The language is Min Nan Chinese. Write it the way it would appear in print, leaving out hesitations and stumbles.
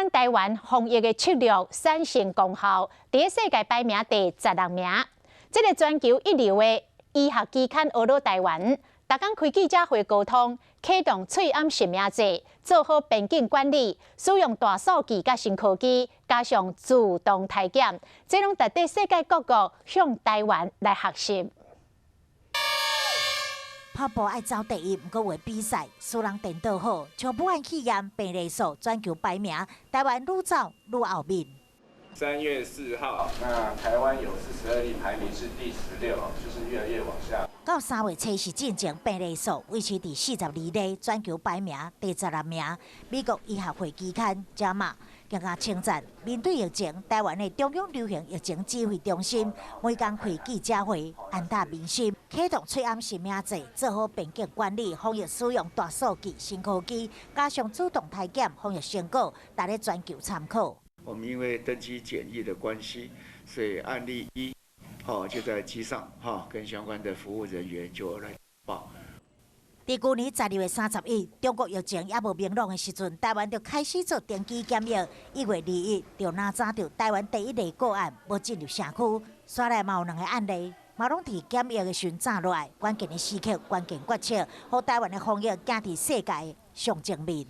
刊台灣防疫的策略產生功效，佇世界排名第十六名。這个全球一流的醫學期刊《呵咾台灣》，逐工開記者會溝通，啟動喙罨實名制，做好邊境管理，使用大數據佮新科技，加上自動篩檢，這攏值得世界各國向台灣來學習。跑步愛走第一，毋過有比賽，輸人顛倒好，像武漢肺炎病例數全球排名，台灣愈走愈後面。3月4號，那台灣有42例，排名是第16，就是越來越往下。到3月初四進前，病例數維持佇42例，全球排名第十六名。美國醫學會期刊《JAMA》更加稱讚，面對疫情，台灣的中央流行疫情指揮中心每工開記者會，安撫民心，啟動喙罨實名制，做好邊境管理，防疫使用大數據、新科技，加上主動篩檢，防疫成果，值得全球參考。我們因為登機檢疫的關係，所以案例一，就在機上，跟相關的服務人員就來報。佇舊年12月31，中國疫情猶無明朗的時陣，台灣就開始做登機檢疫。1月21，就哪知著台灣第一例個案無進入社區，煞來嘛有兩个案例，嘛攏佇檢疫的時陣炸落來，關鍵的時刻，關鍵決策，予台灣的防疫行佇世界上前面。